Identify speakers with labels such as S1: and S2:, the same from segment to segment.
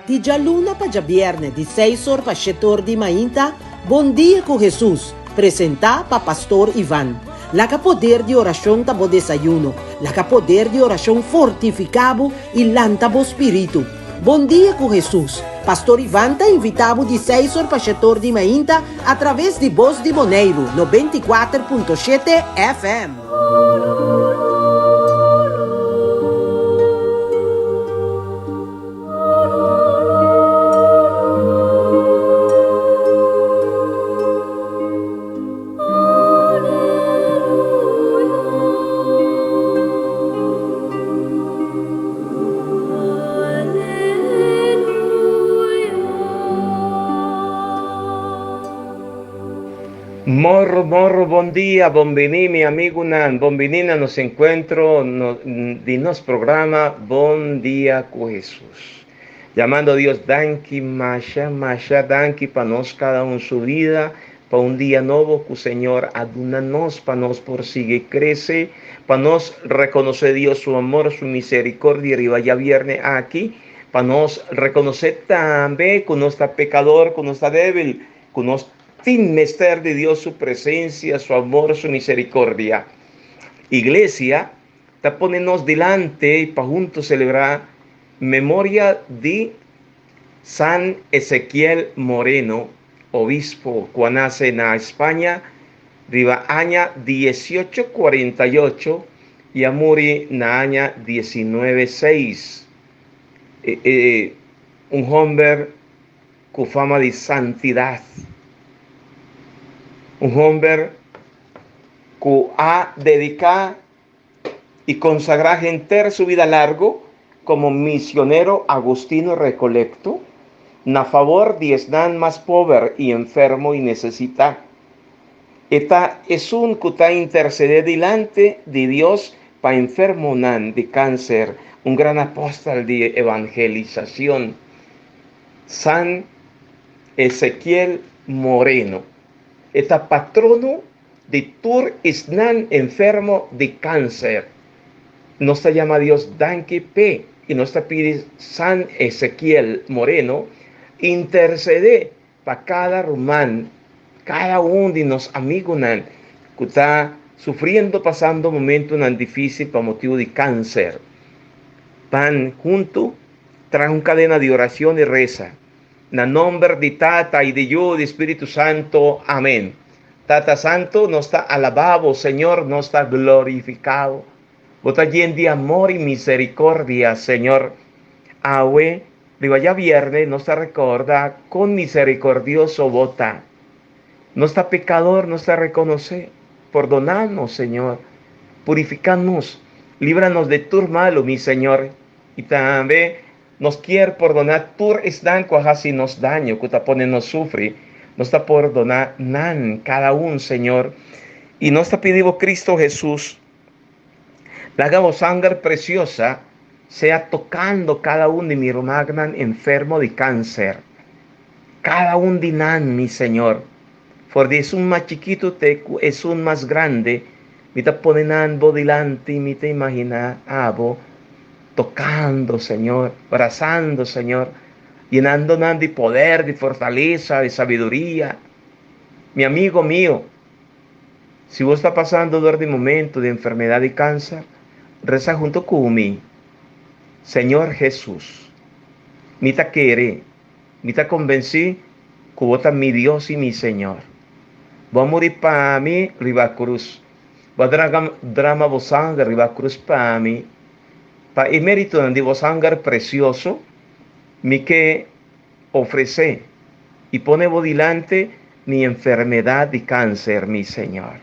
S1: Di djaluna pa djabièrnè di seis or pa shete or di mainta, Bon Dia ku Hesus, presentá pa Pastor Ivan. Laga poder di orashon ta bo desayuno. Laga poder di orashon fortifiká bo i lanta bo spiritu. Bon Dia ku Hesus, Pastor Ivan ta invitá bo di seis or pa shete or di mainta atraves di Bos di Boneiru 94.7 FM.
S2: Morro, morro, bon dia, bon bini mi amigunan, bon bini na nos encuentro no, di nos programa Bon Dia cu Jesús. Llamando Dios danki, masha, masha danki pa nos cada un su vida, pa un dia nobo cu Señor a duna nos pa nos por sigui crece, pa nos reconoce Dios su amor, su misericordia riba djabierne aki, pa nos reconoce tambe cu nos ta pecador, cu nos ta debil, cu nos tin mester di Dios su presencia, su amor, su misericordia. Iglesia ta pone nos dilanti pa hunto celebra memoria di San Ezequiel Moreno, obispo cu a nace na España riba aña diesiocho cuarenta y ocho y a muri na aña diesinuebe seis. E un homber cu fama di santidad, un homber cu a dedica y consagra henter su vida largo como misionero agustino recolecto na favor di esnan mas pober y enfermo y necesita. E ta esun cu ta intercede dilanti di Dios pa enfermonan di cancer, un gran apostel di evangelisacion. San Ezequiel Moreno. E ta patrono di tur esnan enfermo di cancer. Nos ta yama Dios danki p'e y nos ta pidi San Ezequiel Moreno intercede pa cada ruman, cada un di nos amigonan cu ta sufriendo, pasando momentonan dificil pa motibo di cancer. Ban hunto traha un cadena di oracion y reza. Na nomber di Tata y di Yu y di Spiritu Santo. Amen. Tata Santo, nos ta alabá Bo, Señor, nos ta glorificá Bo. Bo ta yen di amor y misericordia, Señor. Awe, riba djabierne, nos ta recorda con misericordioso Bo ta. Nos ta pecador, nos ta reconoce. Pordoná nos, Señor. Purificá nos. Libra nos de tur malo, mi Señor. Y tambe Nos kier pordoná tur esnan ku a hasi nos daño, ku ta pone nos sufri. Nos ta pordoná nan, kada un, Señor. I nos ta pidi Bo, Cristo Hesus, laga Bo sanger preciosa sea tocando kada un di mi rumannan enfermo di cáncer. Kada un di nan, mi Señor. For di esun mas chikitu te ku esun mas grandi, mi ta pone nan Bo dilanti, mi ta imaginá Abo tocando, Señor, brazando, Señor, yenando nan di poder, di fortaleza, di sabiduria. Mi amigo mio, si bo sta pasando dor di momento di enfermedad di cancer, reza hunto cu mi, Señor Jesus, mi ta kere, mi ta convenci cu bo ta mi Dios y mi Señor. Bo a muri pa mi riba cruz. Bo a drama bo sanger riba cruz pa mi. Pa e méritonan di bo sanger presioso, mi ke ofresé i pone bo dilanti mi enfermedat di kanser, mi Señor.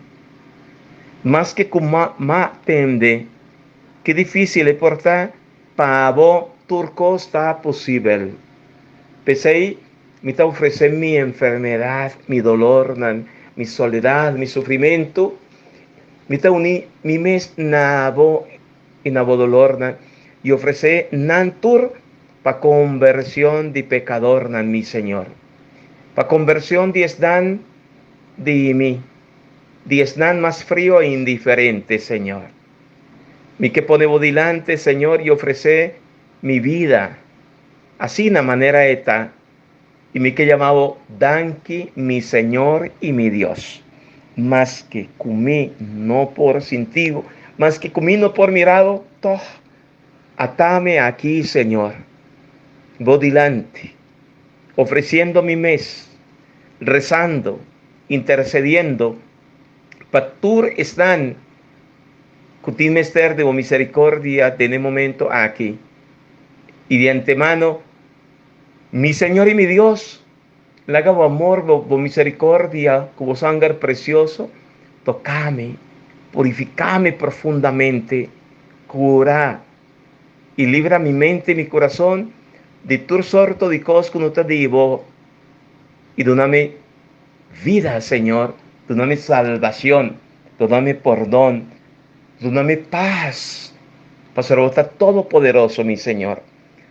S2: Maske ku m'a tende ki difísil e por ta, pa bo tur kos ta posibel. P'esei mi ta ofresé mi enfermedat, mi dolornan, mi soledat, mi sufrimentu. Mi ta uní mi mes na bo i na bo dolornan i ofresé nan tur pa konversion di pekadornan, mi Señor. Pa konversion di esnan di mi, di esnan mas frio i indiferente, Señor. Mi ke pone bo dilanti, Señor, i ofresé mi bida. Asina manera e ta, i mi ke yama bo danki mi Señor i mi Dios. Maske ku mi no por sinti bo, maske ku mi no por mira bo, tòg atame aki, Señor, bo dilanti, ofresiendo mi mes, rezando, intercediendo pa tur esnan ku tin mester di bo misericordia den e momento aki. I di antemano, mi Señor i mi Dios, laga bo amor, bo, bo misericordia ku bo sanger precioso toka mi, purifiká mi profundamente, kura i libra mi mente i mi kurason di tur sorto di kos ku no ta di bo, i duna mi vida, Señor, duna mi salbacion, duna mi pordon, duna mi paz, pasobra bo ta todopoderoso, mi Señor.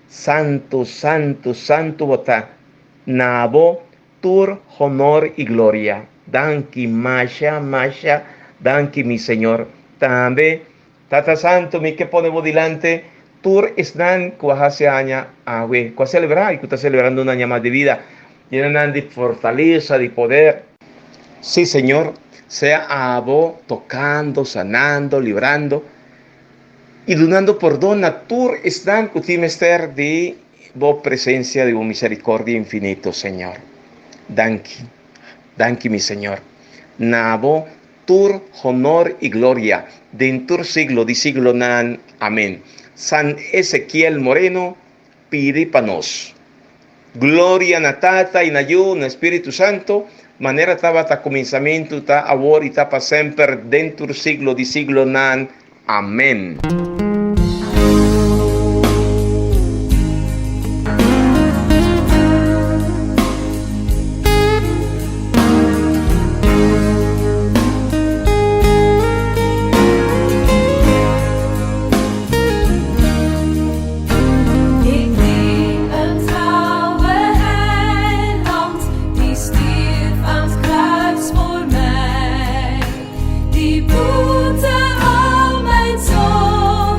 S2: Santu, santu, santu bo ta, na bo tur honor i gloria. Danki, masha, masha danki, mi Señor. Tambe, Tata Santu, mi ke pone bo dilanti tur esnan ku a hasi aña awe, ku a selebrá i ku ta selebrando un aña mas di bida. Yena nan di fortalesa, di poder. Sí, Señor, sea abo tokando, sanando, librando i dunando pordon na tur esnan ku tin mester di bo presensia, di bo miserikordia infinito, Señor. Danki, danki, mi Señor. Na bo Tur honor i gloria den tur siglo di siglonan. Amen. San Ezekiel Moreno pidi pa nos. Gloria na Tata i na Yu na Spiritu Santo, manera tabata kuminsamentu ta awor i ta pa semper den tur siglo di siglonan. Amen.
S3: Ik dien een trouwe heiland, die stierf aan 't kruis voor mij. Die boete al mijn zonden.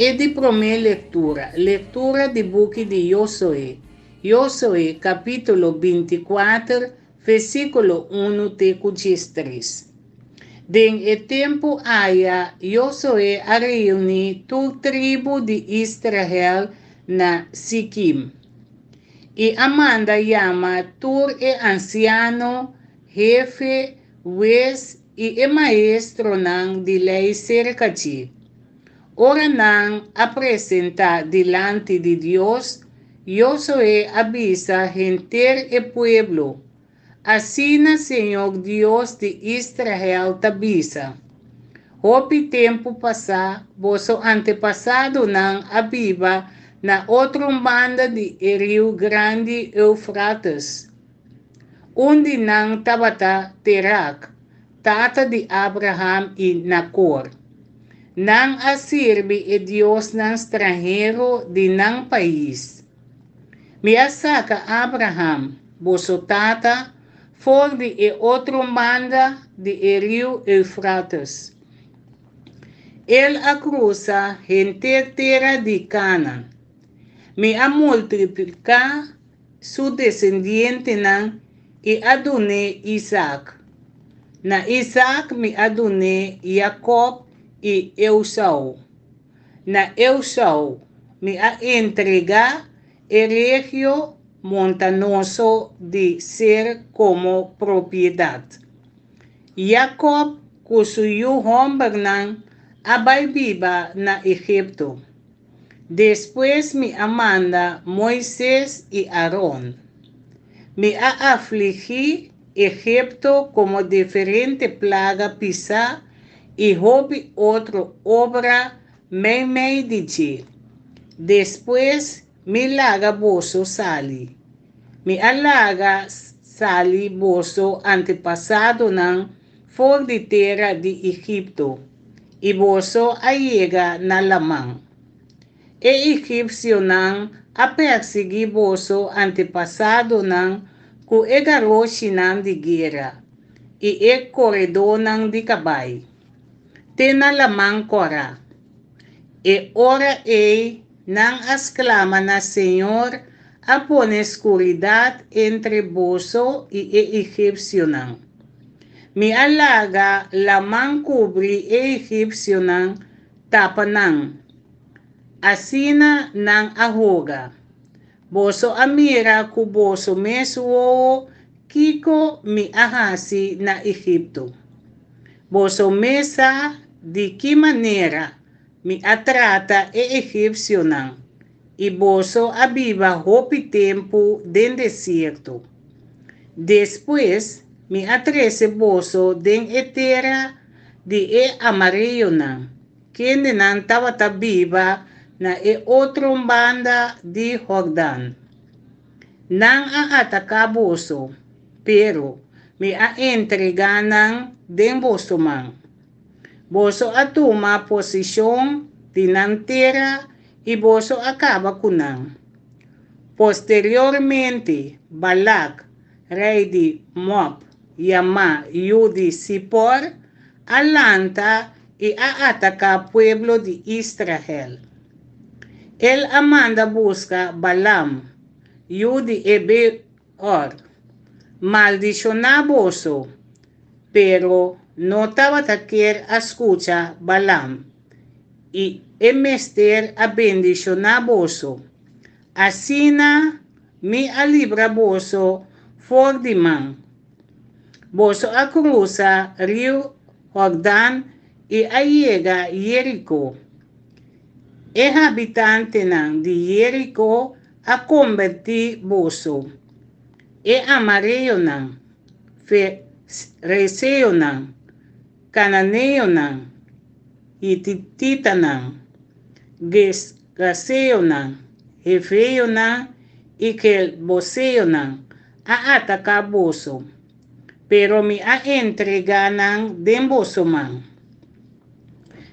S4: E di promé lektura, lektura di buki di Josué, Josué kapítulo 24, versíkulo 1 te ku 13. Den e tempu aya Josué a reuní tur tribu di Israel na Sikim. I a manda yama tur e ansiano, hefe, hues i e maestronan di lei serka dje. Ora nan a presentá dilanti di Dios, Josué a bisa henter e pueblo, Asina señor Dios di Israel ta bisa, Hopi tempu pasá boso antepasadonan a biba na otro banda di e riu grandi Eufrates. Un di nan tabata Terak, tata di Abraham i Nakor. Nan a sirbi e diosnan stranhero di nan pais. Mi a saka Abraham, boso tata, for di e otro banda di e riu Eufrates. El a krusa henter tera di Kanan. Mi a multipliká su desendientenan i a dun'é Isak. Na Isak mi a dun'é Yakòb i Esau. Na Esau mi a entregá e regio montanoso di Seir komo propiedat. Yakòb ku su yu hòmbernan a bai biba na Egipto. Despues mi a manda Moises i Aron. Mi a afligí Egipto ku diferente plaga pisá i hopi otro obra meimei di dje. Despues mi a laga boso sali. Mi a laga sali boso antepasadonan for di tera di Egipto, i boso a yega na laman. E egipsionan a persiguí boso antepasadonan ku e garoshinan di guera i e koredónan di kabai. Te na Laman Kòrá. E ora ei nan a sklama na Señor a pone skuridat entre boso i e egipsionan. Mi a laga laman kubri e egipsionan tapa nan. Asina nan a hoga. Boso a mira ku boso mes wowo kiko mi a hasi na Egipto. Boso mes sa di ki manera mi a trata e egipsionan, i boso a biba hopi tempu den desierto. Despues mi a trese boso den e tera di e amoreonan, kendenan tabata biba na e otro banda di Hordan. Nan a ataká boso, pero mi a entregá nan den boso man. Boso a tuma poseshon di nan tera i boso a kaba ku nan. Posteriormente, Balak, rei di Moab, yamá yu di Sipor, a lanta i a ataká pueblo di Israel. El a manda buska Balaam, yu di Beor, maldishoná boso, pero no tabata kier a skucha Balaam, i e mester a bendishoná boso. Asina mi a libra boso for di man. Boso a krusa riu Hordan i a yega Jeriko. E habitantenan di Jeriko a kombertí boso. E amoreonan, ferezeonan, kananeonan, hititanan, gergeseonan, heveonan i jebuseonan a ataká boso, pero mi a entregá nan den boso man.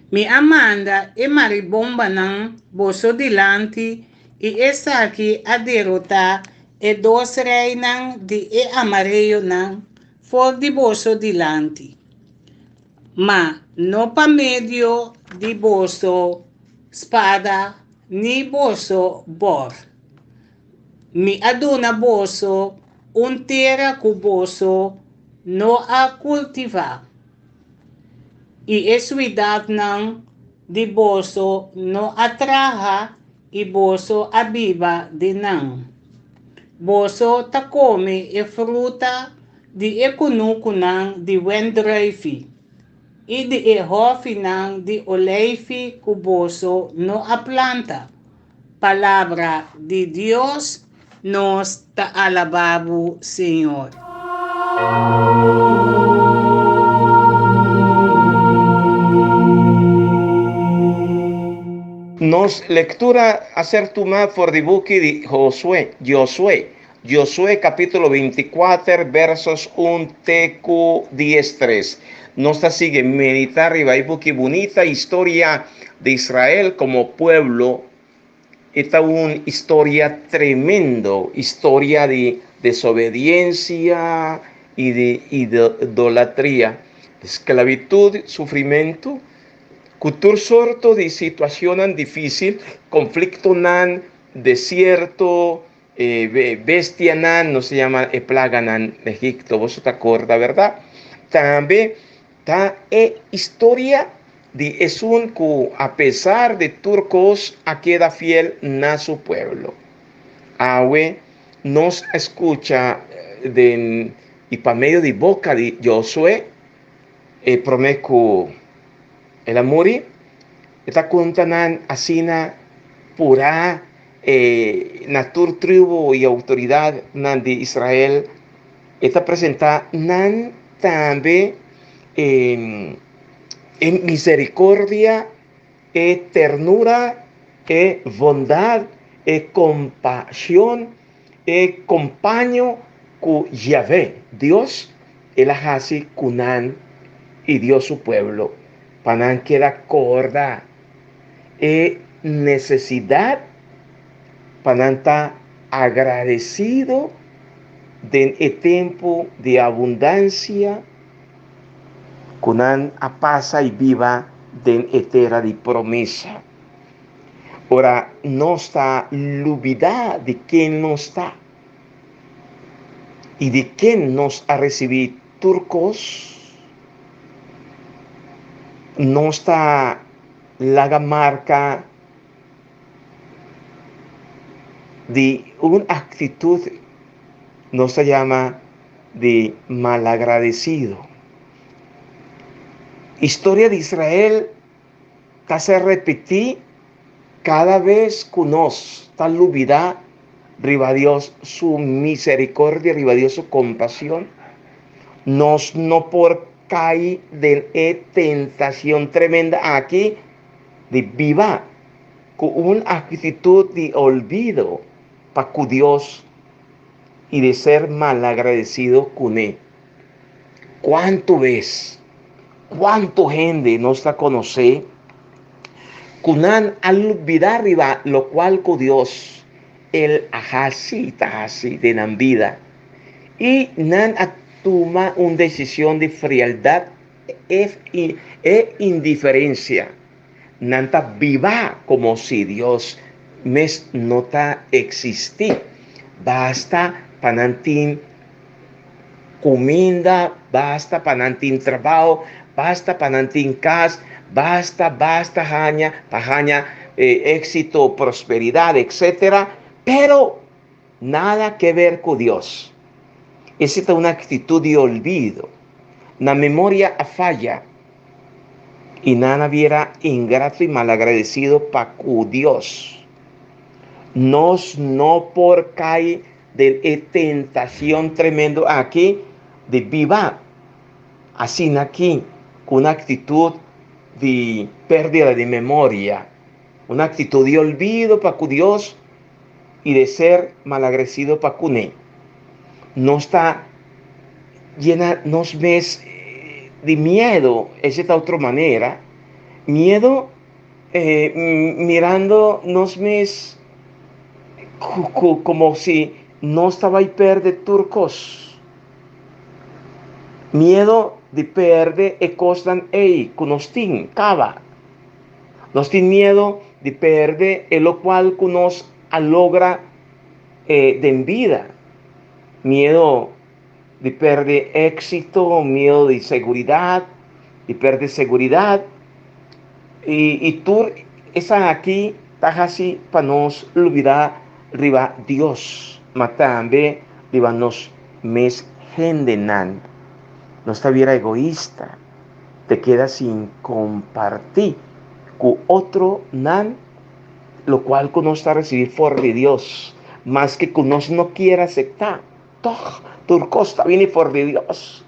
S4: Mi a manda e maribombanan boso dilanti i esaki a derotá e dos reinan di e amoreonan for di boso dilanti. Ma no pa medio di boso spada ni boso bòr. Mi a duna boso un tera ku boso no a kultivá, i e suidatnan di boso no a traha i boso a biba den nan. Boso ta kome e fruta di e kunukunan di wendrùifi i di e hòfinan di oleifi ku boso no a planta. Palabra di Dios, nos ta alabá bo, Señor.
S2: Nos lectura a ser tuma for di buki di Josué, Josué, Josué capítulo 24 versos 1 te cu 13. Nos ta sigui medita riba e buki bunita historia di Israel como pueblo. E ta un historia tremendo, historia di desobediencia y di idolatria, esclavitud, sufrimento, cu tur sorto di situacionnan dificil, conflictonan, desierto, e bestianan, nos ta yama e plaganan na Egipto, boso ta corda, verdad? Tambe ta e historia di esun cu a pesar di tur cos a keda fiel na su pueblo. Awe nos a scucha den y pa medio di boca di Josué, e prome cu el a muri, e ta conta nan asina pura e na tur tribu y autoridadnan di Israel, e ta presenta nan tambe e e misericordia, e ternura, e bondad, e compasion, e compaño cu Yahvé, Dios, el a haci cu nan y Dios su pueblo, pa nan keda corda e necesidad pa nan ta agradecido den e tempo di abundancia cu nan a pasa y biba den e tera di promesa. Ora nos ta lubida di ken nos ta y di ken nos a ricibi tur cos, nos ta laga marca di un actitud nos ta yama di malagradecido. Historia di Israel ta ser repetí cada vez cu nos ta lubida riba Dios su misericordia, riba Dios su compasión. Nos no por cay den e tentacion tremenda aki di biba cu un actitud di olvido pa cu Dios y di ser malagradecido cune. Cuanto bes, cuanto hende nos ta conoce cu nan a lubida riba locual cu Dios el a haci y ta haci den nan bida y nan a tuma un decision di frialdad e indiferencia. Nan ta biba como si Dios mes no ta existi. Basta pa nan tin cuminda, basta pa nan tin trabao, basta pa nan tin cas, basta, basta haña pa haña exito, prosperidad, etcetera, pero nada que ver cu Dios. Ese ta un actitud di olvido. Nan memoria a faya y nan a bira ingrato y malagradecido pa cu Dios. Nos no por cay den e tentacion tremendo aki di biba asina aki cu un actitud di perdida di memoria, un actitud di olvido pa cu Dios y de ser malagrecido pa cune. Nos ta yena nos mes di miedo, ese ta otro manera, miedo eh, mirando nos mes como si nos ta bay perde tur cos. Miedo di perde e cosnan ey cu nos tin, caba. Nos tin miedo. di perde e locual cu nos a logra den bida. Miedo di perde éxito, miedo di seguridad, di perde seguridad. Y, y tur esaki ta haci pa nos lubida riba Dios, ma tambe riba nos mes hendenan. Nos ta bira egoista, te keda sin comparti cu otronan locual cu nos ta recibi for di Dios, maske cu nos no kier acepta, tog tur cos ta bini for di Dios.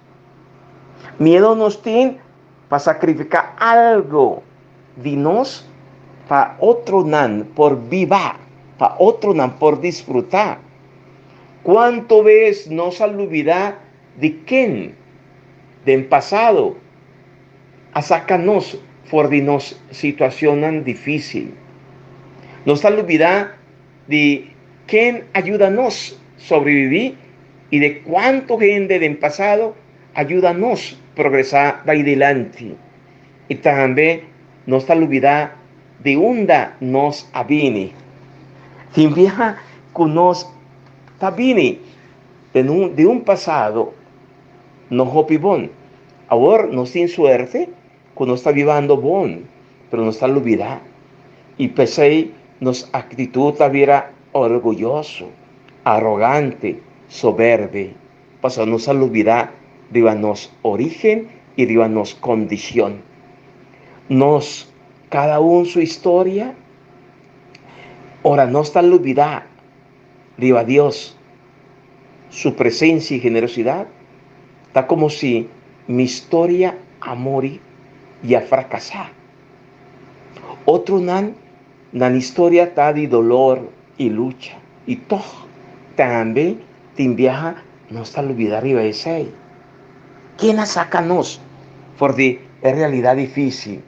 S2: Miedo nos tin pa sacrifica algo di nos pa otronan por biba, pa otronan por disfruta. Cuanto bes nos a lubida di ken den pasado a saca nos for di nos situacionnan dificil. Nos ta lubida di ken a yuda nos sobrevivi y de cuanto hende den pasado a yuda nos progresa bay dilanti. Y tambe nos ta lubida di unda nos a bini. Tin biaha cu nos ta bini di un pasado no hopi bon. Awor nos tin suerte cu nos ta bibando bon, pero nos ta lubida. Y p'esey nos actitud ta bira orguyoso, arogante, soberbe, pasobra nos a lubida riba nos origen y riba nos condicion. Nos, cada un su historia, ora nos ta lubida riba Dios, su presencia y generosidad, ta como si mi historia a muri y a fracasa. Otronan, nan historia ta di dolor y lucha, y tog tambe tin biaha nos ta lubida riba esey. Ken a saca nos for di e realidad dificil?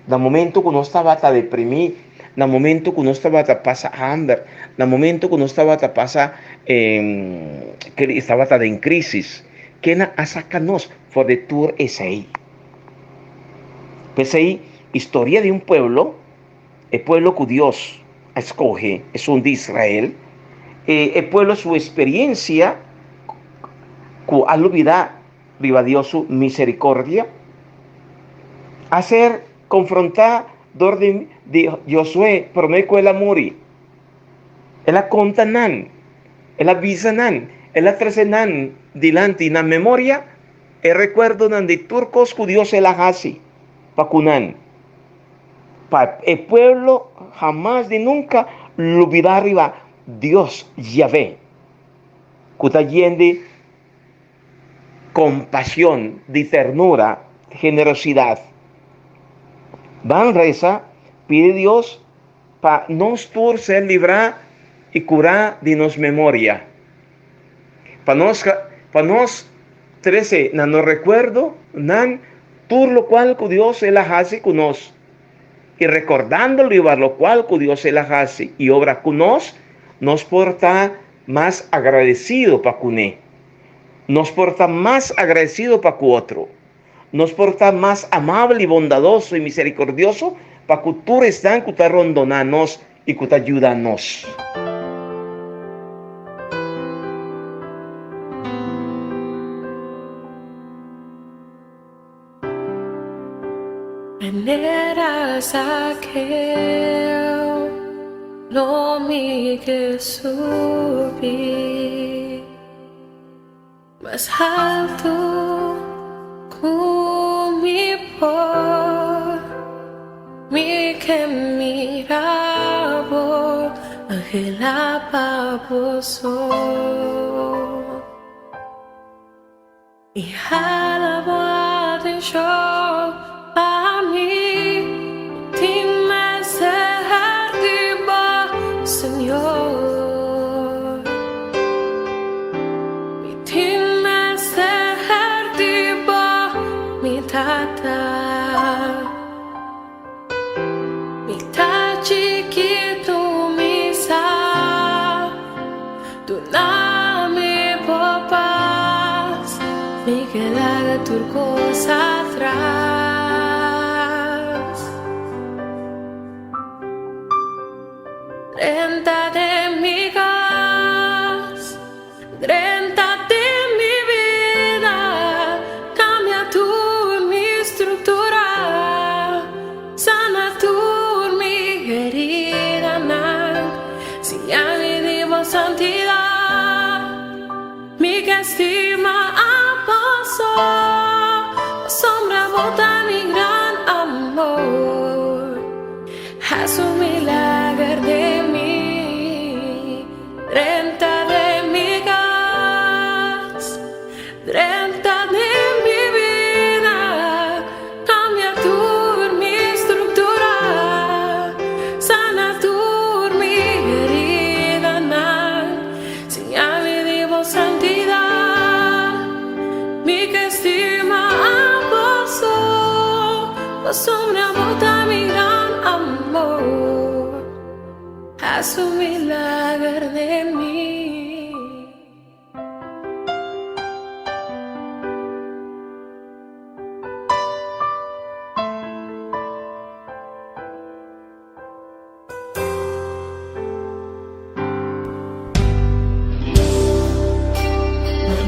S2: Na momento cu nos tabata deprimi, na momento cu nos tabata pasa hamber, na momento cu nos tabata pasa tabata den crisis, ken a saca nos for di tur esey? P'esey, historia di un pueblo, e pueblo cu Dios a scoge, esun di Israel, e pueblo su experiencia cu a lubida riba Dios su misericordia, a ser confrontá dor di di Josué promé ku el a muri. El a konta nan, el a bisa nan, el a trese nan dilanti nan memoria e rekuerdonan di tur kos ku Dios el a hasi pa ku nan, pa e pueblo hamas di nunka lubidá riba Dios Yahvé, ku ta yen di Compasión, di ternura, generosidad. Ban reza, pidi Dios pa nos tur ser librá i curá di nos memoria. Pa nos, pa nos trece na nos recuerdo nan tur locual cu Dios el a haci cu nos. I recordando riba locual cu Dios el a haci i obra cu nos, nos por ta mas agradecido pa cuné. Nos por ta mas agradecido pa cu otro. Nos por ta mas amabel i bondadoso i misericordioso pa cu tur esnan cu ta rondona nos i cu ta yuda nos.
S3: Manera Zaqueo lo mi ke subi mas haltu ku mi por. Mi ke mira bo, anhela pa bo so. I hala bo atenshon pa mi, tin mester di bo, Señor. Mi tin mester di bo, mi Tata. Mi ta chikitu mi sa Duna mi bo pas Mi ke laga tur kos atras. ke stima a boso, pasobra bo ta mi gran amor. Hasi un milager den mi, drenta den mi kas, drenta den mi bida, kambia tur mi struktura, sana tur mi heridanan, siña mi di bo santidat. Mi ke stima a boso, pasobra bo ta mi gran amor. Hasi un milager den mi.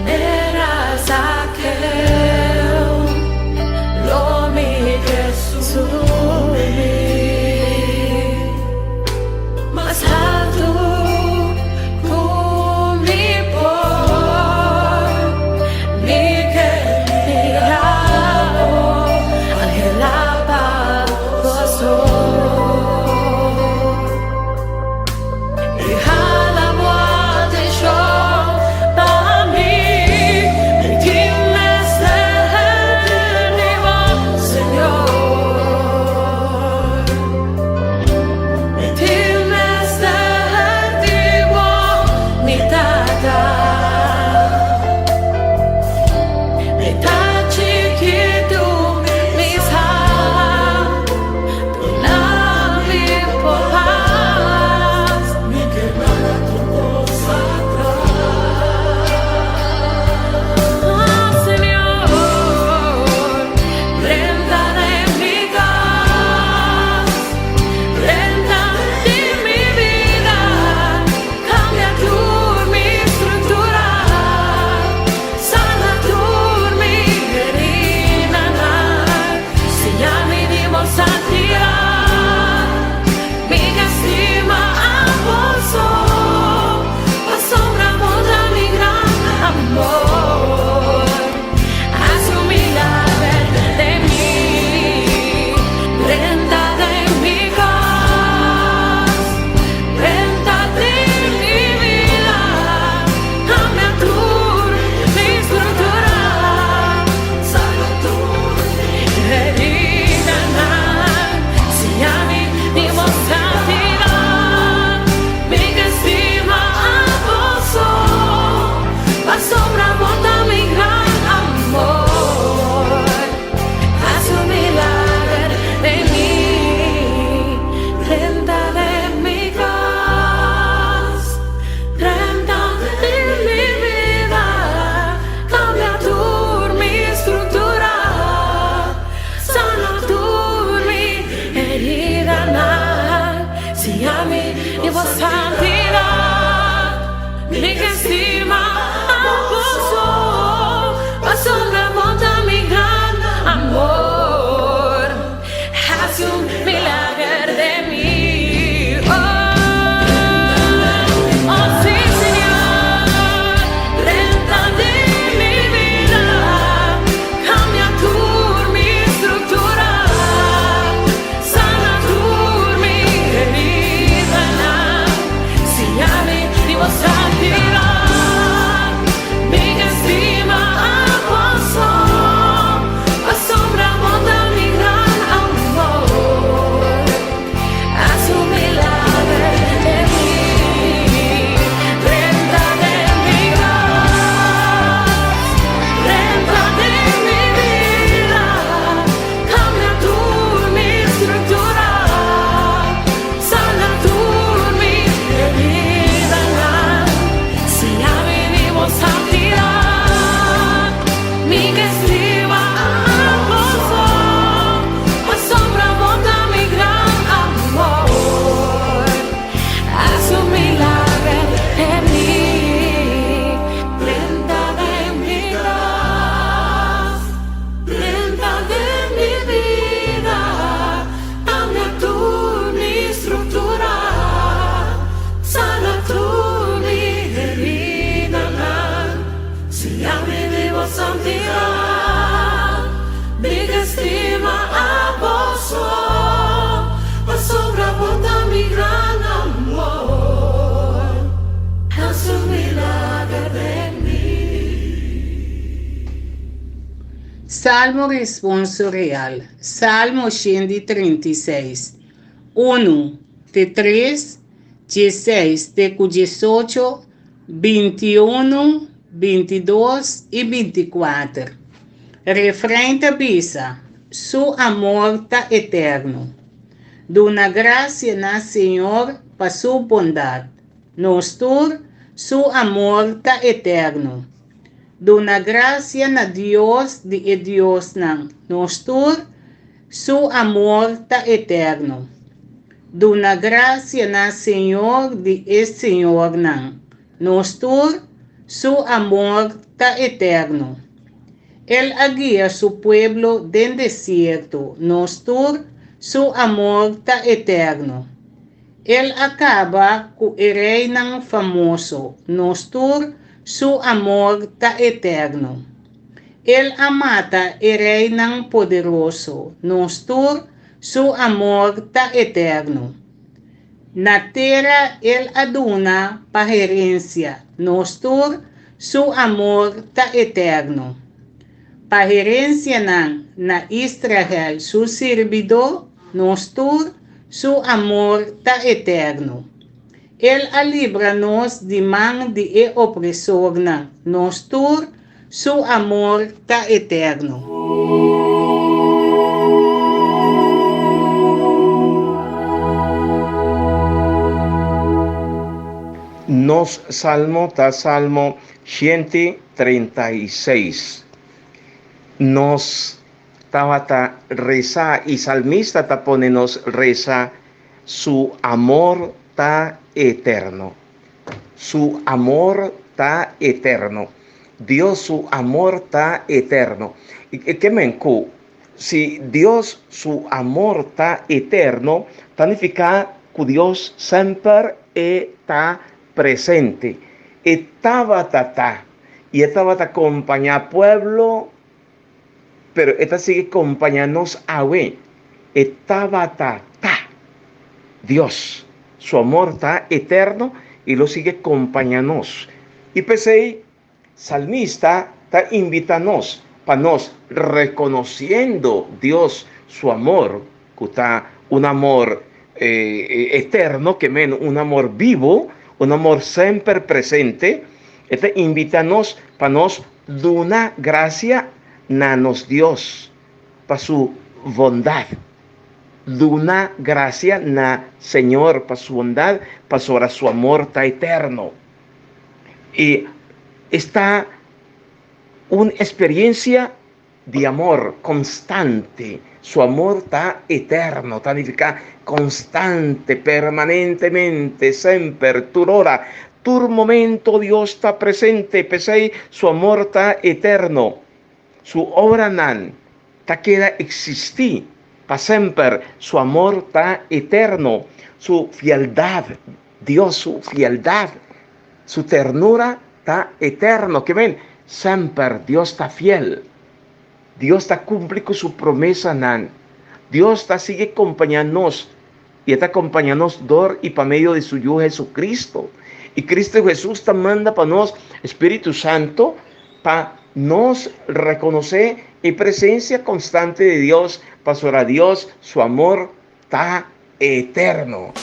S3: Manera Zakeo, lo mi ke subi mas haltu ku. Siña mi di bo santidat, Mi ke stima abo so, Pasobra bo ta mi gran amor, Hasi un milager den mi.
S4: Salmo Responsorial, Salmo 136, 1 te 3, 16 te ku 18, 21, 22 i 24. Refrein ta bisa, Su amor ta eterno. Duna grasia na Señor pa su bondat. Nos tur, su amor ta eterno. Duna grasia na Dios di e diosnan. Nos tur, su amor ta eterno. Duna grasia na Señor di e señornan. Nos tur, su amor ta eterno. El a guia su pueblo den desierto. Nos tur, su amor ta eterno. El a kaba ku e reinan famoso. Nos tur, su amor ta eterno. El a mata e reinan poderoso. Nos tur, su amor ta eterno. Na tera el a duna pa herensia. Nos tur, su amor ta eterno. Pa herensianan na Israel su sirbidó. Nos tur, su amor ta eterno. El a libra nos di man di e opresornan. Nos tur, su amor ta eterno.
S2: Nos salmo ta Salmo 136. Nos tabata resa i salmista ta pone nos resa, Su amor ta eterno. Su amor ta eterno. Dios su amor ta eterno. I ke men ku si Dios su amor ta eterno, ta nifiká ku Dios semper e ta presente. E tabata ta i e tabata kompañá pueblo, pero e ta sigui kompañá nos awe. E tabata ta. Dios su amor ta eterno i lo sigui kompañá nos. I p'esei salmista ta invitá nos pa nos rekonosiendo Dios su amor, ku ta un amor eterno, ke men un amor bibu, un amor semper presente, e ta invitá nos pa nos duna grasia na nos Dios pa su bondat. Duna grasia na Señor pa su bondat, pasobra su amor ta eterno. I esta un experiencia di amor constante. Su amor ta eterno, ta nifica constante, permanentemente, semper, tur ora, tur momento Dios ta presente, p'esei su amor ta eterno. Su obranan ta keda existi pa semper, su amor ta eterno, su fieldad, Dios su fieldad, su ternura ta eterno. Ke men, semper Dios ta fiel. Dios ta cumpli cu su promesanan. Dios ta sigui compaña nos y e ta compaña nos dor y pa medio di su Yu Jesucristo. Y Cristo Jesus ta manda pa nos Spiritu Santo pa nos reconoce e presencia constante di Dios, pasobra Dios su amor ta eterno.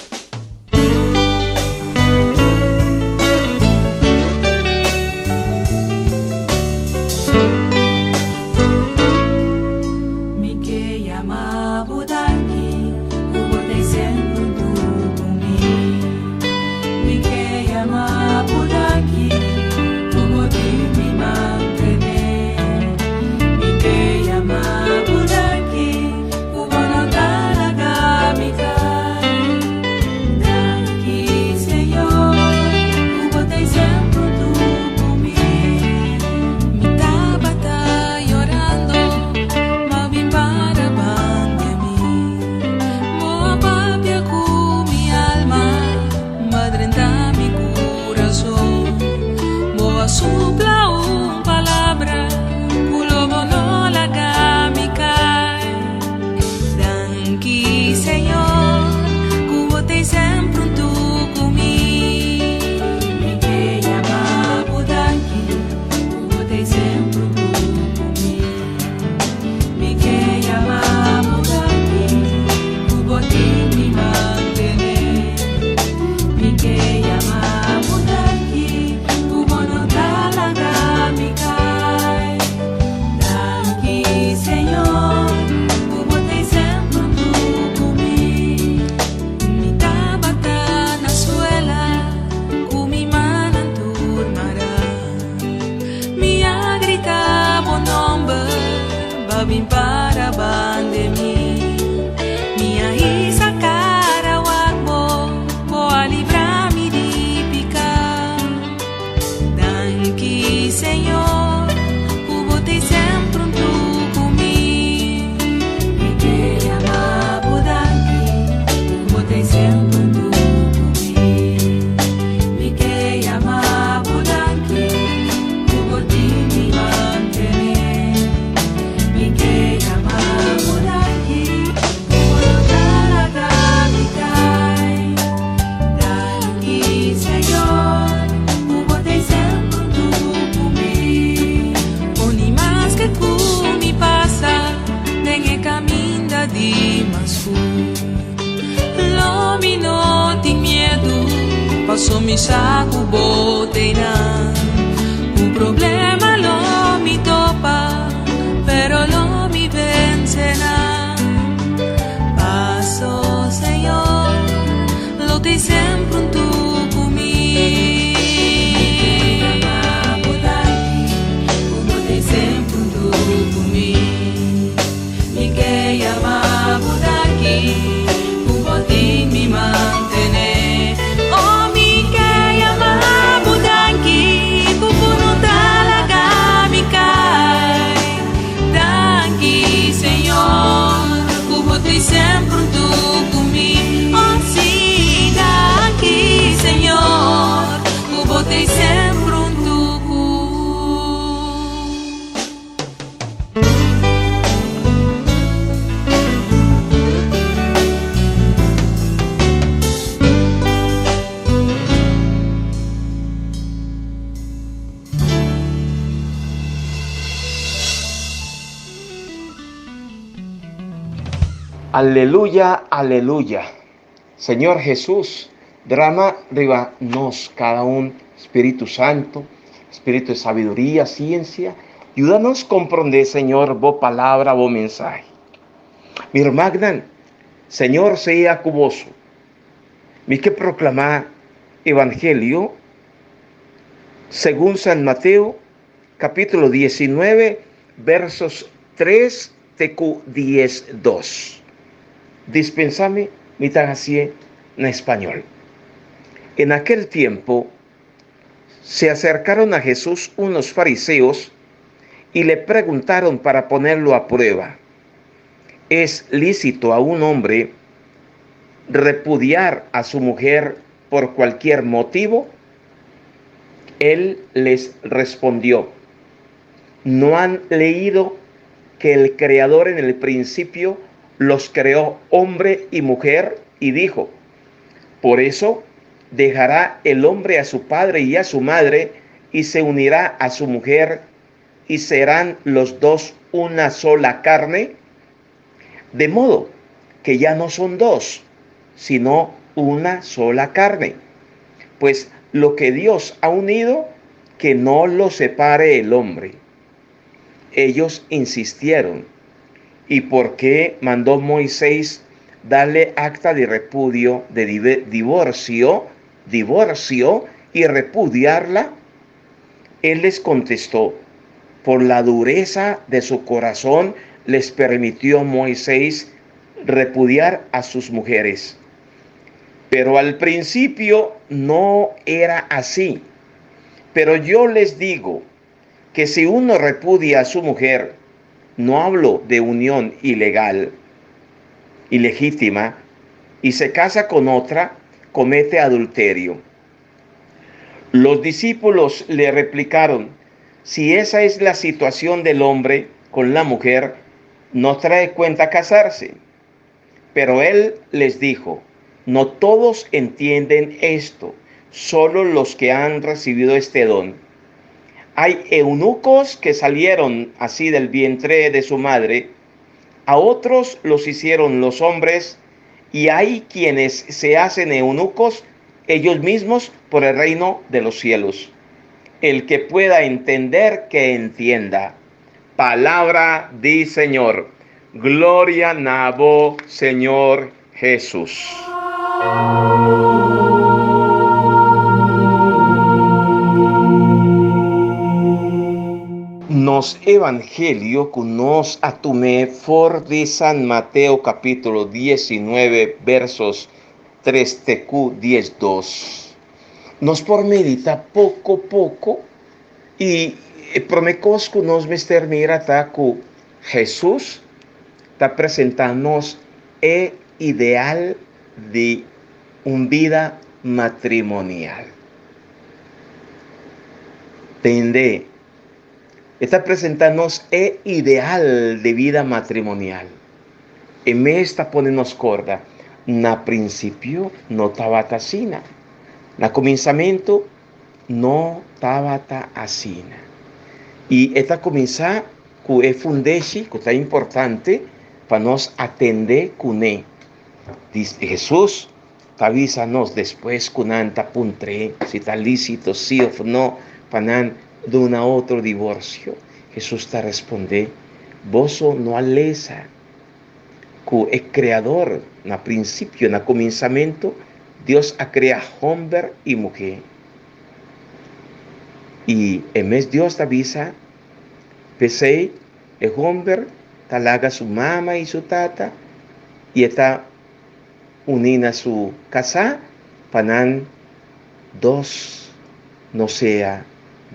S3: Mi ke yama bo danki ku bo ta semper huntu ku mi. Mi ke yama bo danki ku bo tin mi mantene. Mi ke yama bo danki ku bo no ta laga mi kai. bin para bande mi. Mi a hisa cara wak bo, bo a libra mi di pica. Danki Señor, cu bo t'ey sempre hunto cu mi. Mi ke yama bo danki, cu bo t'ey sempre hunto cu mi. Mi ke yama bo danki, cu bo tin mi mantene. Mi ke yama bo danki, cu bo no ta laga mi kai. Danki Señor, cu bo t'ey semper hunto cu mi. Poni maske cu mi pasa den e caminda di mas fu. Lo mi no tin miedu, paso mi sa cu bo t'ey nan. Cu problema lo mi topa, pero lo mi vence nan. Paso Señor lo t'ey semper hunto cu mi. Mi ke yama bo danki, cu bo t'ey semper hunto cu mi. Mi ke yama bo danki, cu bo tin mi mantene. Oh, mi ke yama bo danki, cu bo no ta laga mi kai. Danki, Señor, cu bo t'ey semper hunto cu mi. Oh, sí, danki, Señor, cu bo t'ey semper hunto cu.
S2: Aleluya, aleluya. Señor Jesús, drama riba nos cada un, Spiritu Santo, Spiritu de sabiduría, ciencia, yuda nos comprende, Señor, bo palabra, bo mensahe. Mi rumannan, Señor sea cu boso. Mi ke proclama Evangelio segun San Mateo, capítulo 19, versos 3 te cu 12. Dispensame, mi ta hacié na español. En aquel tiempo se acercaron a Jesús unos fariseos y le preguntaron para ponerlo a prueba: ¿Es lícito a un hombre repudiar a su mujer por cualquier motivo? Él les respondió: ¿No han leído que el Creador en el principio los creó hombre y mujer y dijo: Por eso dejará el hombre a su padre y a su madre y se unirá a su mujer y serán los dos una sola carne? De modo que ya no son dos, sino una sola carne. Pues lo que Dios ha unido, que no lo separe el hombre. Ellos insistieron: ¿Y por qué mandó Moisés darle acta de repudio, de divorcio y repudiarla? Él les contestó: Por la dureza de su corazón les permitió Moisés repudiar a sus mujeres. Pero al principio no era así. Pero yo les digo que si uno repudia a su mujer, no hablo de unión ilegal, ilegítima, y se casa con otra, comete adulterio. Los discípulos le replicaron: Si esa es la situación del hombre con la mujer, no trae cuenta casarse. Pero él les dijo: No todos entienden esto, solo los que han recibido este don. Hay eunucos que salieron así del vientre de su madre, a otros los hicieron los hombres, y hay quienes se hacen eunucos ellos mismos por el reino de los cielos. El que pueda entender, que entienda. Palabra di Señor. Gloria na bo, Señor Jesús. Nos Evangelio ku nos a tum'é for di San Mateo kapítulo 19 versos 3 te ku 12. Nos por meditá poko poko i e promé kos ku nos mester mira ta ku Hesus ta presentá nos e ideal di un bida matrimonial. Tende, e ta presentá nos e ideal di bida matrimonial. E mes ta pone nos korda, Na prinsipio no tabata asina. Na kuminsamentu no tabata asina. I e ta kuminsá ku e fundeshi ku ta importante pa nos atendé kuné. Hesus ta bisa nos despues ku nan ta puntr'é si ta lísito sí òf no pa nan duna otro divorsio. Hesus ta respondé, Boso no a lesa ku e Kreador na prinsipio, na kuminsamentu, Dios a krea hòmber i muhé? I e mes Dios ta bisa, P'esei e hòmber ta laga su mama i su tata i e ta uní na su kasá pa nan dos no sea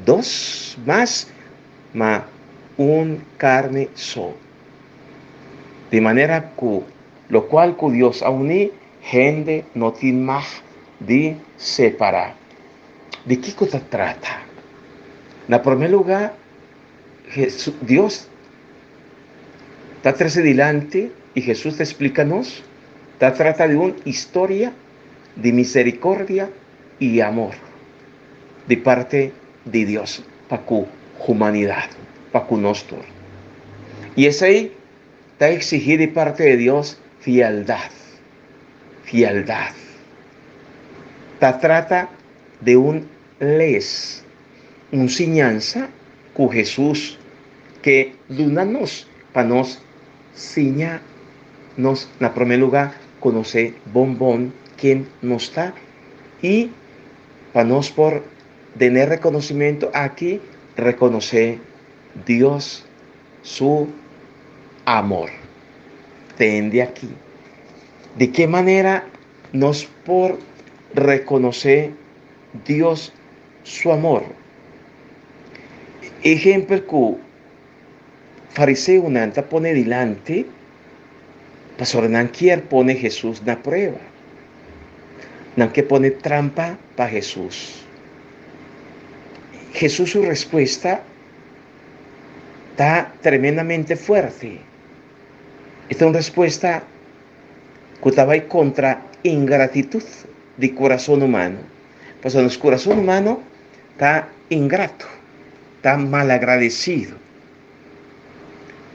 S2: dos mas, ma un karni so. Di manera ku lokual ku Dios a uní, hende no tin mag di separá. Di kiko ta trata? Na promé lugá, Dios ta trese dilanti i Hesus ta splika nos, ta trata di un historia di misericordia i amor di parti di Dios pa ku humanidad, pa ku nos tur. I esei ta exigí di parti di Dios fieldad, fieldad. Ta trata di un les Un siñansa ku Hesus ke duna nos pa nos siña nos na promé lugá konosé bon bon ken nos ta i pa nos por den e rekonosimentu aki rekonosé Dios su amor. Tende aki di ke manera nos por rekonosé Dios su amor. Ehempel ku fariseonan ta pone dilanti pasobra nan kier pone Hesus na prueba. Nan ke pone trampa pa Hesus. Hesus su respuesta ta tremendamente fuerte. E ta un respuesta ku ta bai kontra ingratitut di kurason humano. Pasobra nos kurason humano ta ingrato, ta malagradesido.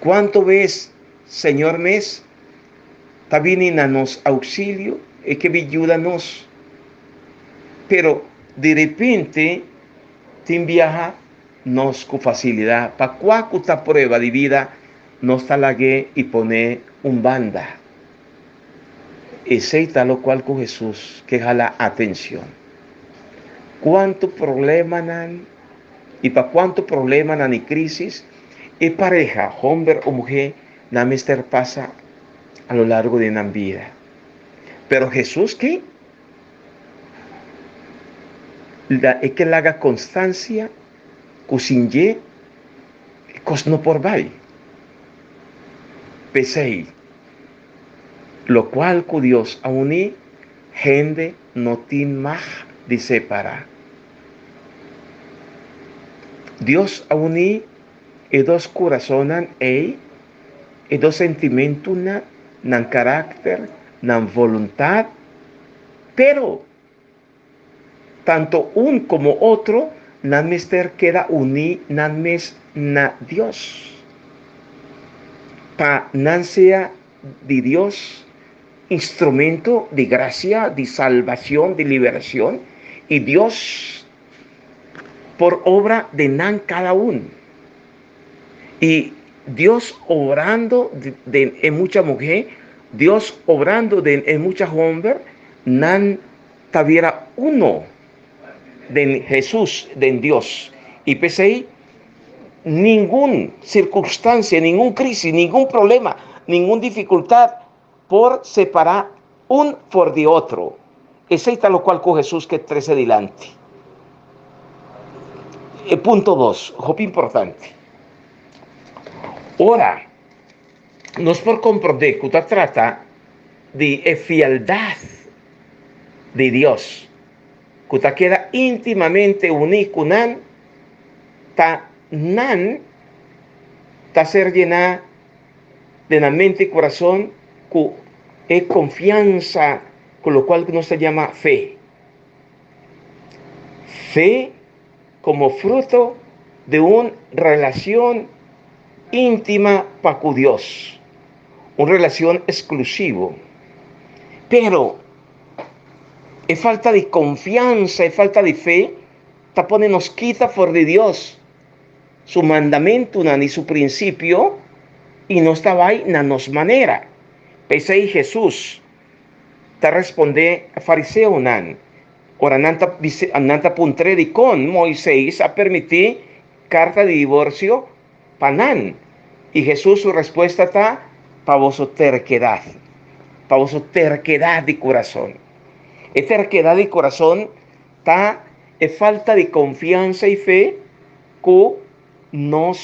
S2: Kuantu bes Señor mes ta bini na nos ouksilio, e ke bin yuda nos, pero di repente tin biaha nos ku fasilidat pa kua ku ta prueba di bida nos ta lag'é i pon'é un banda. Esei ta lokual ku Hesus ke hala atenshon. Kuantu problemanan i pa kuantu problemanan i krísis e pareha, hòmber o muhé, nan mester pasa a lo largo di nan bida. Pero Hesus ke e ke laga konstansia ku sin dje e kos no por bai. P'esei. Locual cu Dios a uni, hende no tin mag di separa. Dios a uni e dos curasonnan ey, e dos sentimentonan, nan caracter, nan voluntad, pero Tanto un como otro nan mester keda uní nan mes na Dios, pa nan sea di Dios instrumento di gracia, di salbacion, di liberacion, y Dios por obra den nan cada un. Y Dios obrando den e mucha muhé, Dios obrando den e mucha homber, nan ta bira uno den Hesus, den Dios. Y p'esey Ningun sirkunstansia, ningun krisis, ningun problema, ningun difikultat por separá un for di otro. Esei ta lokual ku Hesus ke trese dilanti. E punto dos, hopi importante. Ora nos por komprondé ku ta trata di e fieldat di Dios ku ta keda íntimamente uní ku nan, ta nan ta ser yená den nan mente i kurason ku e konfiansa ku lokual ku nos ta yama fe. Fe komo fruto di un relashon íntima pa ku Dios, un relashon eksklusivo. Pero e falta di konfiansa, e falta di fe ta pone nos kita for di Dios, su mandamentunan i su prinsipio, i nos ta bai na nos manera. P'esei Hesus ta respondé fariseonan ora nan ta bisa, nan ta puntr'é dikon Moises a permití karta di divorsio pa nan. I Hesus su respuesta ta, Pa boso terkedat, pa boso terkedat di kurason. E terkedat di kurason ta e falta di konfiansa i fe ku nos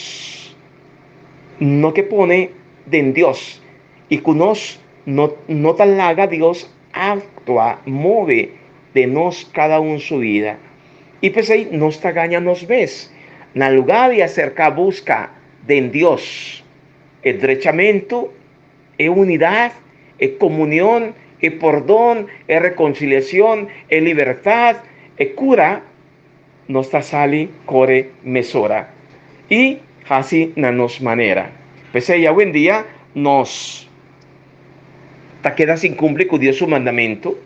S2: no ke pone den Dios i ku nos no no ta laga Dios aktua, move den nos kada un su bida. I p'esei nos ta gaña nos mes. Na lugá di aserká buska den Dios e drechamentu, e unidat, e komunion, e pordon, e rekonsiliashon, e libertat, e kura, nos ta sali kore mesora i hasi na nos manera. P'esei awendia nos ta keda sin kumpli ku Dios su mandamentu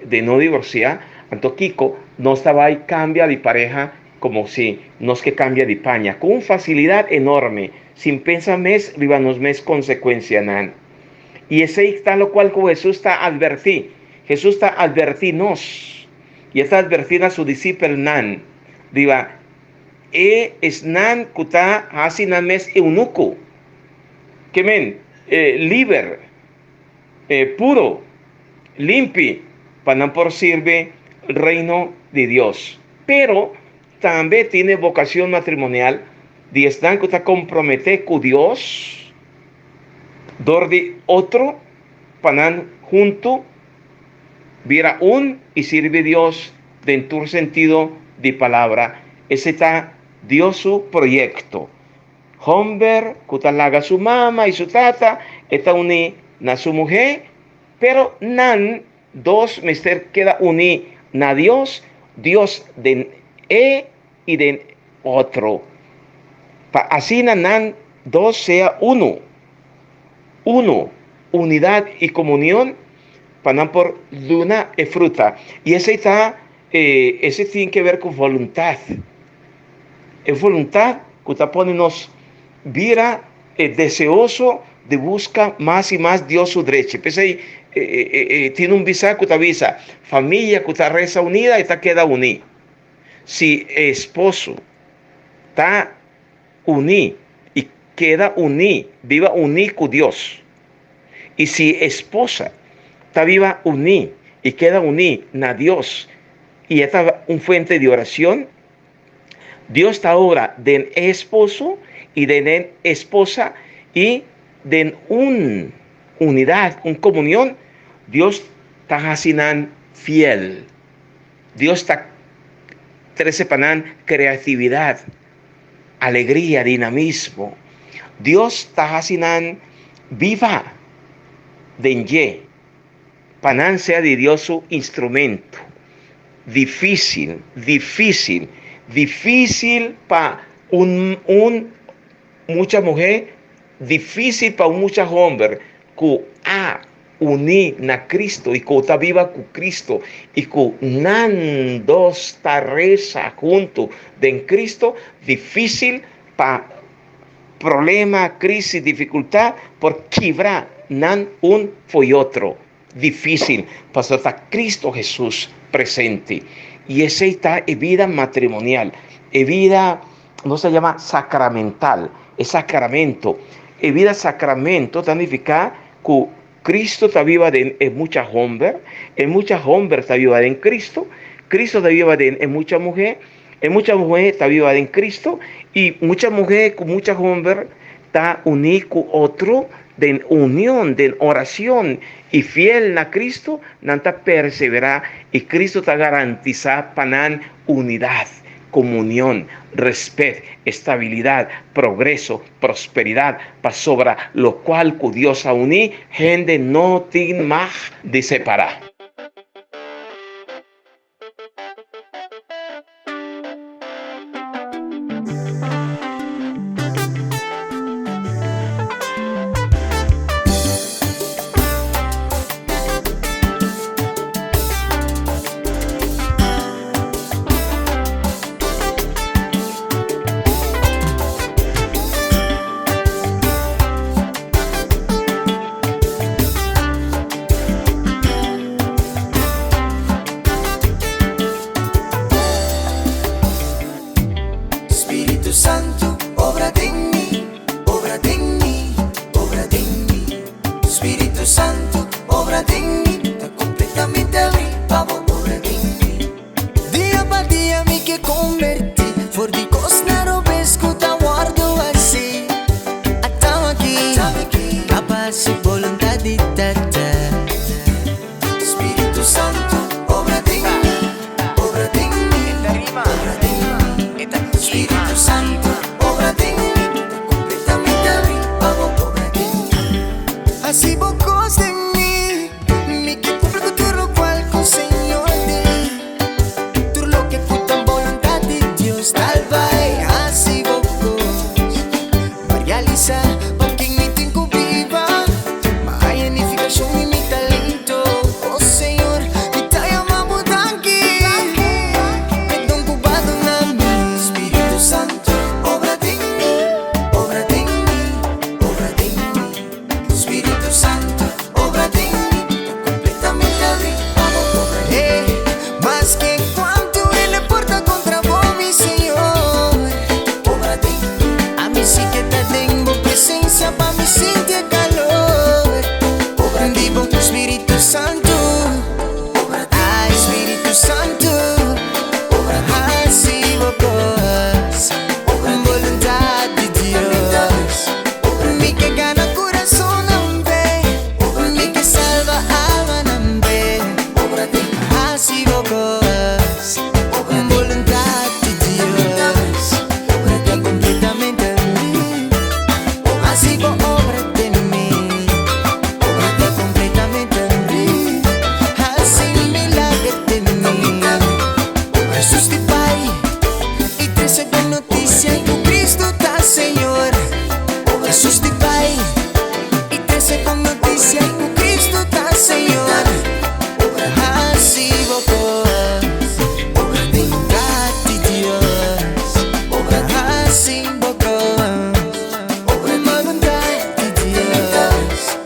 S2: di no divorsiá, anto kiko nos ta bai kambia di pareha komo si nos ke kambia di paña ku un fasilidat enorme sin pensa mes riba nos mes konsekuensianan. I esei ta lokual ku Hesus ta atvertí. Hesus ta atvertí nos i e ta atvertí na su disipelnan riba e esnan ku ta hasi nan mes eunuko, ke men, liber, puro, limpi, pa nan por sirbi Reino di Dios. Pero tambe tin e vocacion matrimonial di esnan cu ta compromete cu Dios dor di otro pa nan hunto bira un y sirbi Dios den tur sentido di palabra. Esey ta Dios su proyecto. Homber cu ta laga su mama y su tata, e ta uni na su muhe, pero nan dos mester keda uni na Dios, Dios den e y den otro, pa asina nan dos sea uno, uno, unidad y comunion, pa nan por duna e fruta. Y esey ta, esey tin ke ver cu voluntad. E voluntad cu ta pone nos bira e deseoso di busca mas y mas Dios su drechi. P'esey tin un bisa cu ta bisa, Familia cu ta reza unida e ta keda uní. Si e esposo ta uní y keda uní, biba uní cu Dios, y si e esposa ta biba uní y keda uní na Dios y e ta un fuente di oracion, Dios ta obra den e esposo y den e esposa y den un unidad, un comunión, Dios ta haci nan fiel. Dios ta trece pa nan creatividad, alegria, dinamismo. Dios ta haci nan biba den dje. Pa nan sea di Dios su instrumento. Difícil, difícil, difícil pa un un mucha muhé, difícil pa un mucha homber ku a uní na Cristo i ku ta biba ku Cristo i ku nan dos ta resa huntu den Cristo, difícil pa Problema, crisis, dificultad por kibra nan un fo'i otro. Dificil, pasobra ta Cristo Jesus presente. Y esey ta e bida matrimonial, e bida Nos ta yama sacramental, e sacramento. E bida sacramento ta nifica cu Cristo ta biba den e mucha homber, e mucha homber ta biba den Cristo, Cristo ta biba den e mucha muhe, e mucha muhe ta biba den Cristo, y mucha muhe cu mucha homber ta uní cu otro den union, den oracion y fiel na Cristo, nan ta persevera y Cristo ta garantisa pa nan unidad, comunion, respet, estabilidad, progreso, prosperidad, pasobra locual cu Dios a uní, hende no tin mag di separa.
S5: Spiritu Santu, obra den mi, obra den mi, obra den mi. Spiritu Santu, obra den mi, ta completamente abrí pa bo obra den mi. Dia pa dia mi ke convertí, for di kosnan robes ku ta wòrdu hasí. Atao aki, pa pa hasi boluntad di Tata. Spiritu Santu, obra den mi, obra den mi, obra den mi. Spiritu Santu, obra den mi, ta completamente abrí pa bo obra den mi. Hasi bo kos den mi, mi ke cumpli ku tur lokual ku Señor di. Tur loke ku ta boluntad di Dios, tal bai hasi bo kos. Pa realisa pa ken mi tin ku biba, pa haya nifikashon di mi talento. Oh Señor, mi ta yama bo danki, p'e don ku bo a duna mi. Spiritu Santu, obra den mi, obra den mi, obra den mi. Spiritu Santu, obra den mi, ta completamente abri pa bo obra den mi. Maske cuantu hende por ta contra bo, mi Señor, obra den mi. Ami si ke ta den bo presencia pa mi sinti e calor, obra di bo Spiritu Santu, obra den mi. Ay, Spiritu Santu, obra haci bo cos, voluntad di Dios. Mi ke gana kurasonnan be, mi ke salba almanan be. Hasi bo kos, boluntat di Dios. Ta kompletamente mi, hasi bo obra den mi. Ta kompletamente mi, hasi milager den mi. Hesus di bai i trese bon notisia ku Kristu ta Señor. Hesus di bai i trese bon notisia ku Kristu ta Señor. Hasi bo kos, boluntat di Dios. Hasi bo kos, boluntat di Dios.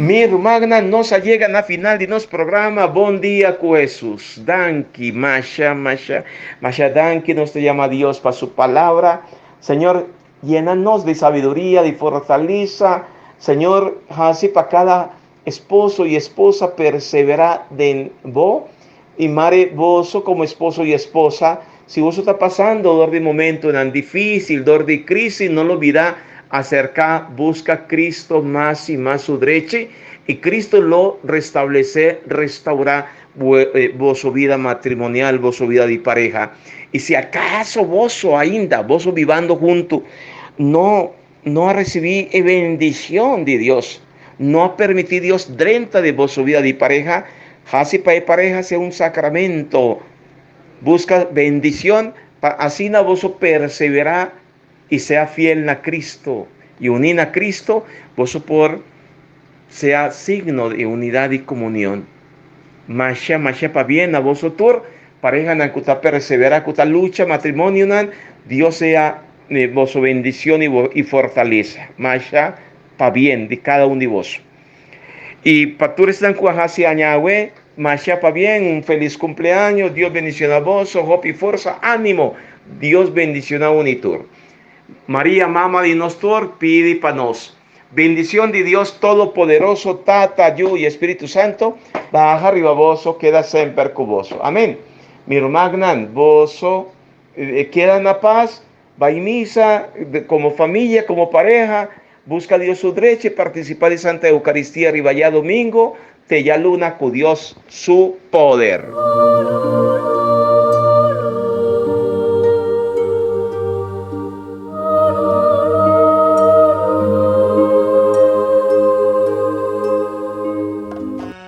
S2: Mi rumannan, nos a yega na final di nos programa Bon Dia ku Hesus. Danki, masha, masha, masha danki nos ta yama Dios pa su palabra. Señor, yena nos di sabiduria, di fortalesa. Señor, hasi pa cada esposo y esposa persevera den bo. Y mare boso como esposo y esposa. Si boso ta pasando dor di momentonan difísil, dor di krísis, no lubidá aserká buska Cristo mas i mas su drechi, i Cristo lo restablesé, restaurá boso bida matrimonial, boso bida di pareha. I si akaso boso ainda, boso bibando huntu, no no a risibí e bendishon di Dios, no a permití Dios drenta den boso bida di pareha, hasi pa e pareha sea un sakramento. Buska bendishon pa asina boso perseverá i sea fiel na Cristo i uní na Cristo, boso por sea signo di unidat i komunion. Masha, masha pabien na boso tur, parehanan ku ta perseverá, ku ta lucha, matrimonionan, Dios sea boso bendishon i fortalesa. Masha pabien di kada un di boso. I pa tur esnan ku a hasi aña awe, masha pabien, un felis kumpleaños, Dios bendiciona boso, hopi forsa, ánimo, Dios bendiciona un i tur. Maria, Mama di nos tur, pidi pa nos. Bendicion di Dios Todopoderoso, Tata, Yu i Espíritu Santo, baha riba boso, keda semper ku boso. Amén. Mi rumannan, boso keda na pas, Bai misa komo familia, komo pareha, buska Dios su drechi, partisipa di Santa Eukaristia riba djadomingo te djaluna ku Dios su poder.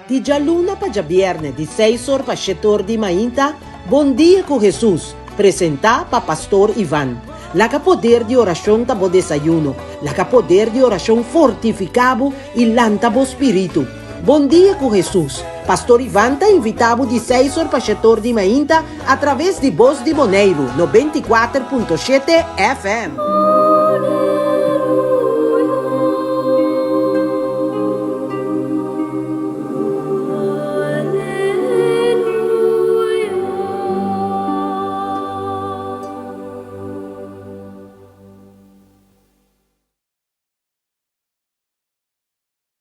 S1: Di djaluna pa djabièrnè di seis or pa shete or di mainta, Bon Dia ku Hesus, presentá pa Pastor Ivan. Laga poder di orashon ta bo desayuno, laga poder di orashon fortifiká bo i lanta bo spiritu. Bon Dia ku Hesus, Pastor Ivan ta invitá bo di seis or pa shete or di mainta atraves di Bos di Boneiru 94.7 FM.